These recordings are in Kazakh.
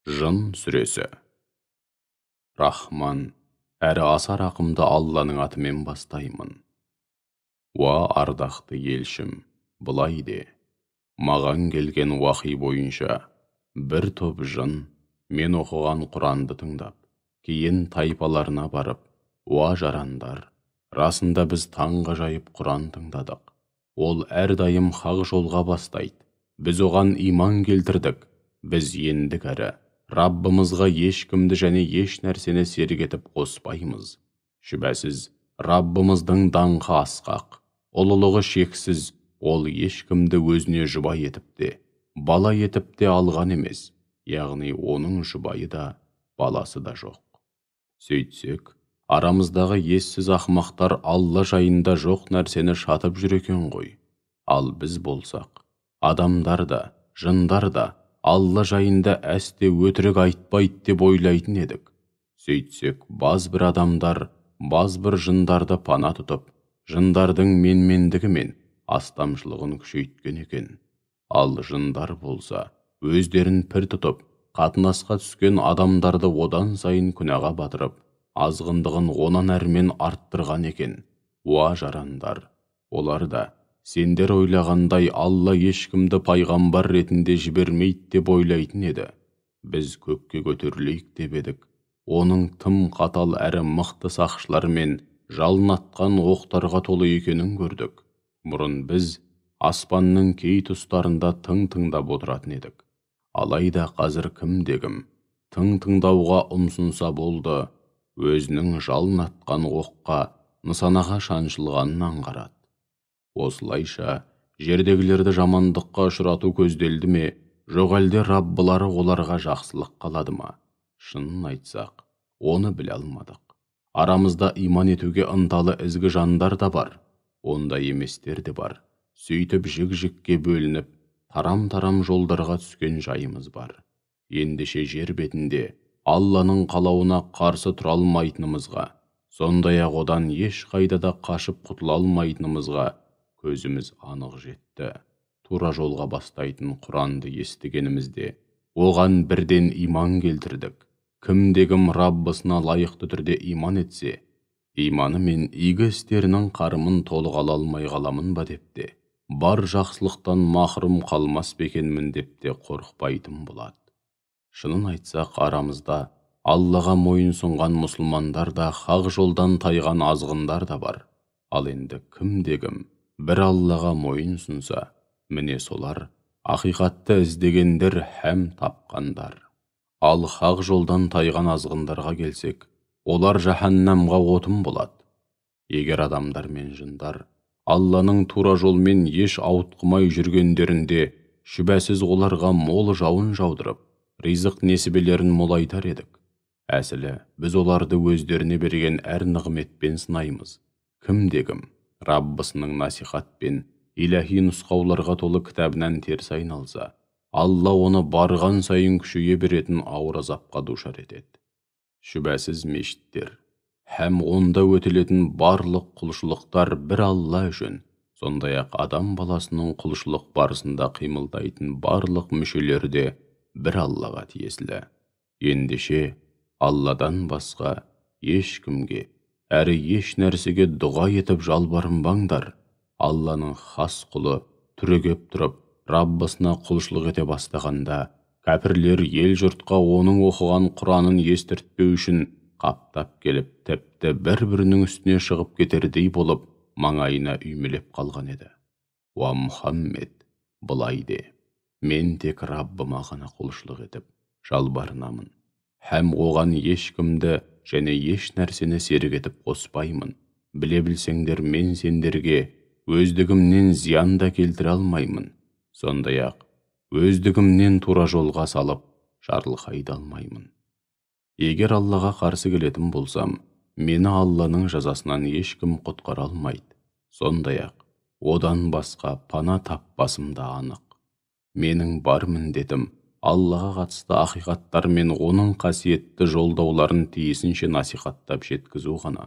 Жын сүресі. Рахман, әрі аса рақымды Алланың атымен бастаймын. Уа ардақты елшім, былай де, маған келген уахи бойынша бір топ жын мен оқыған Құранды тыңдап, кейін тайпаларына барып, уа жарандар, расында біз таңғажайып Құран тыңдадық. Ол әрдайым хақ жолға бастайды. Біз оған иман келтірдік. Біз ендігәрі Раббымызға ешкімді және еш нәрсені серік етіп қоспаймыз. Шүбәсіз, Раббымыздың даңқы асқақ, ұлылығы шексіз, ол ешкімді өзіне жұбай етіп те, бала етіп те алған емес, яғни оның жұбайы да, баласы да жоқ. Сөйтсек, арамыздағы ессіз ақымақтар Алла жайында жоқ нәрсені шатып жүр екен ғой. Ал біз болсақ, адамдар да, жындар да Алла жайында әсте өтірік айтпайды деп ойлайтын едік. Сөйтсек, баз бір адамдар, баз бір жындарды пана тұтып, жындардың менмендігі мен астамшылығын күшейткен екен. Ал жындар болса, өздерін пір тұтып, қатынасқа түскен адамдарды одан сайын күнәға батырып, азғындығын онан әрмен арттырған екен. Уа жарандар, олар да сендер ойлағандай Алла ешкімді пайғамбар ретінде жібермейді деп ойлайтын еді. Біз көкке көтерілейік деп едік. Оның тым қатал әрі мықты сақшылармен жалын атқан оқтарға толы екенін көрдік. Бұрын біз аспанның кей тұстарында тың тыңдап отыратын едік. Алайда қазір кімде-кім тың тыңдауға ұмсынса болды, өзінің жалын атқан оққа нысанаға шаншылғанын аңғарады. Осылайша, жердегілерді жамандыққа ұшырату көзделді ме, жоқ әлде Раббылары оларға жақсылық қалады ма? Шынын айтсақ, оны біле алмадық. Арамызда иман етуге ынталы ізгі жандар да бар, ондай еместер де бар. Сөйтіп жік-жікке бөлініп, тарам-тарам жолдарға түскен жайымыз бар. Ендеше жер бетінде Алланың қалауына қарсы тұра алмайтынымызға, сондай-ақ одан ешқайда да қашып құтыла алмайтынымызға көзіміз анық жетті. Тура жолға бастайтын Құранды естігенімізде оған бірден иман келтірдік. Кімде-кім Раббысына лайықты түрде иман етсе, иманы мен игі істерінің қарымын толық ала алмай қаламын ба деп те, бар жақсылықтан махрұм қалмас па екенмін деп те қорықпайтын болады. Шынын айтсақ, арамызда Аллаға мойын сұнған мұсылмандар да, хақ жолдан тайған азғындар да бар. Ал енді кімде-кім бір Аллаға мойын сұнса, міне солар ақиқатты іздегендер һәм тапқандар. Ал хақ жолдан тайған азғындарға келсек, олар жаһаннамға отын болады. Егер адамдар мен жындар Алланың тура жолмен еш ауытқымай жүргендерінде, шүбәсіз оларға мол жауын жаудырып, ризық несібелерін молайтар едік. Әсілі, біз оларды өздеріне берген әр нығметпен сынаймыз. Кімде-кім Раббысының насихатпен иләһи нұсқауларға толы кітабынан теріс айналса, Алла оны барған сайын күшейе беретін ауыр азапқа душар етеді. Шүбәсіз мешіттер һәм онда өтелетін барлық құлшылықтар бір Алла үшін, сондай-ақ адам баласының құлшылық барысында қимылдайтын барлық мүшелері де бір Аллаға тиесілі. Ендеше, Алладан басқа ешкімге, әрі еш нәрсеге дұға етіп жалбарынбаңдар. Алланың хас құлы түрегеп тұрып, Раббысына құлшылық ете бастағанда, кәпірлер ел жұртқа оның оқыған Құранын естіртпеу үшін қаптап келіп, тіпті бір-бірінің үстіне шығып кетердей болып, маңайына үймелеп қалған еді. Уа Мұхаммед, былай де, мен тек Раббыма ғана құлшылық етіп, жалбарынамын. Һәм оған ешкімді және еш нәрсені серік етіп қоспаймын. Біле білсеңдер, мен сендерге өздігімнен зиян да келтіре алмаймын. Сондай-ақ, өздігімнен тура жолға салып, жарылқай да алмаймын. Егер Аллаға қарсы келетін болсам, мені Алланың жазасынан ешкім құтқара алмайды. Сондай-ақ, одан басқа пана таппасым да анық. Менің бар міндетім Аллаға қатысты ақиқаттар мен оның қасиетті жолдауларын тиісінше насихаттап жеткізу ғана.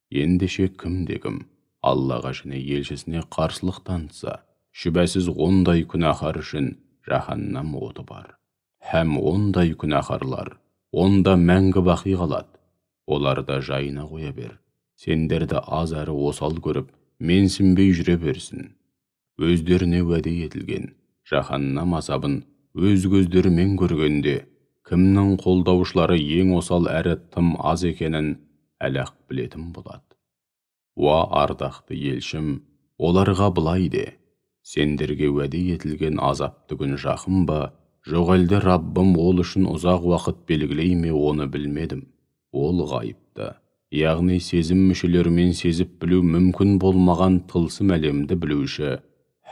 Ендеше кімде-кім Аллаға және елшісіне қарсылық танытса, шүбәсіз ондай күнәһар үшін жаһаннам оты бар. Һәм ондай күнәһарлар онда мәңгі бақи қалады. Оларды жайына қоя бер. Сендерді аз әрі осал көріп, менсінбей жүре берсін. Өздеріне уәде етілген жаһаннам азабын өз көздерімен көргенде, кімнің қолдаушылары ең осал әрі тым аз екенін әлі-ақ білетін болады. Уа ардақты елшім, оларға былай де: сендерге уәде етілген азапты күн жақын ба, жоқ әлде Раббым ол үшін ұзақ уақыт белгілей ме, оны білмедім. Ол ғайыпты, яғни сезім мүшелерімен сезіп білу мүмкін болмаған тылсым әлемді білуші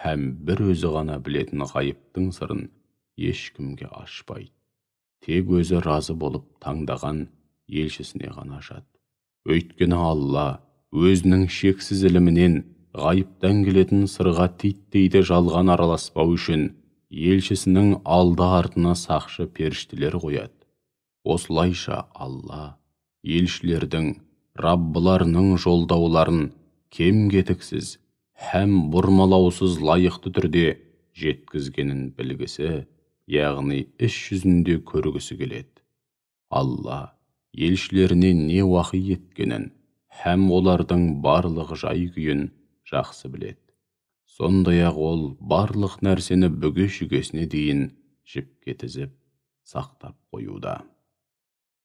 һәм бір өзі ғана білетін ғайыптың сырын ешкімге ашпайды. Тек өзі разы болып таңдаған елшісіне ғана ашады. Өйткені Алла өзінің шексіз ілімінен ғайыптан келетін сырға титтейді жалған араласпау үшін елшісінің алды артына сақшы періштелер қояды. Осылайша Алла елшілердің Раббыларының жолдауларын кем-кетіксіз һәм бұрмалаусыз лайықты түрде жеткізгенін білгісі, яғни іс жүзінде көргісі келеді. Алла елшілеріне не уахи еткенін һәм олардың барлық жай-күйін жақсы біледі. Сондай-ақ ол барлық нәрсені бүге-шүгесіне дейін жіпке тізіп сақтап қоюда.